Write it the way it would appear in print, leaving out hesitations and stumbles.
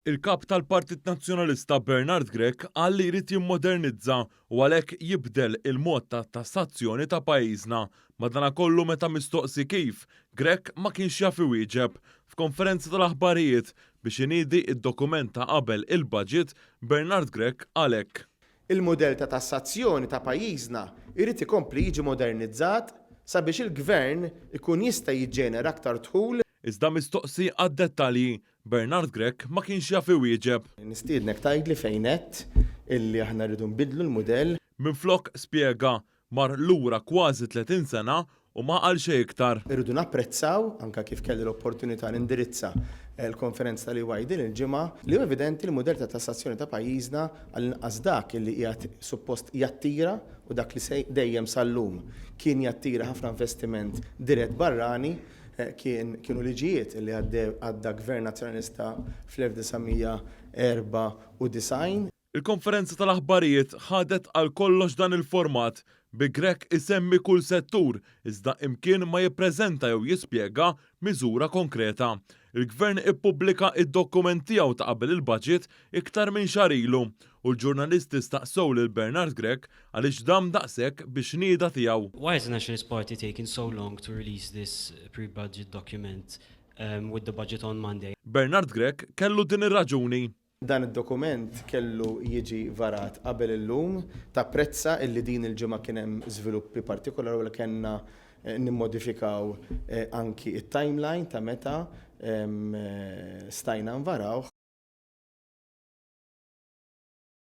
Il-Kap tal-Partit Nazzjonalista Bernard Grech qal li jrid jimmodernizza u għalhekk jibdel il-mod ta' tassazzjoni ta' pajjiżna. Madanakollu meta mistoqsi kif, Grech ma kienx jaf iwieġeb. F'konferenza tal-aħbarijiet biex iniedi d-dokument ta' qabel il-budget, Bernard Grech qal hekk. Il-mudell ta' tassazzjoni ta' pajjiżna jrid ikompli jiġi modernizzat sabiex il-Gvern ikun jista' jiġġenera aktar dħul. Iżda mistoqsi għad-dettalji, Bernard Grech ma kienx jaf iwieġeb. Nistiednek tgħidli fejn għedt illi aħna rridu nbiddlu l-mudell. Minflok spjega, mar lura kważi 30 sena u ma qal xejn iktar. Irridu napprezzaw, anke kif kelli l-opportunità nindirizza l-konferenza tal-EY din il-ġimgħa, li hu evidenti li l-mudell ta' tassazzjoni ta' pajjiżna, għall-inqas dak illi qiegħed suppost jattira u dak li dejjem sal-lum kien jattira ħafna investiment dirett barrani, Kien kienu liġijiet li għadda Gvern Nazzjonalista fl-1994. Il-konferenza tal-aħbarijiet ħadet għal kollox dan il-format, bi Grech isemmi kull settur iżda imkien ma jippreżenta jew jispjega miżura konkreta. Il-Gvern ippubblika d-dokument tiegħu ta' qabel il-budget iktar minn xahar ilu u l-ġurnalisti staqsew lil Bernard Grech għaliex dam daqshekk biex nieda tiegħu. Why has the Nationalist Party taken so long to release this pre-budget document with the budget on Monday? Bernard Grech kellu din ir-raġuni. Dan id-dokument kellu jiġi varat qabel illum. Tapprezza illi din il-ġimgħa kien hemm żviluppi partikolari u li kellna nimmodifikaw anki t-timeline ta' meta stajna nvarawh.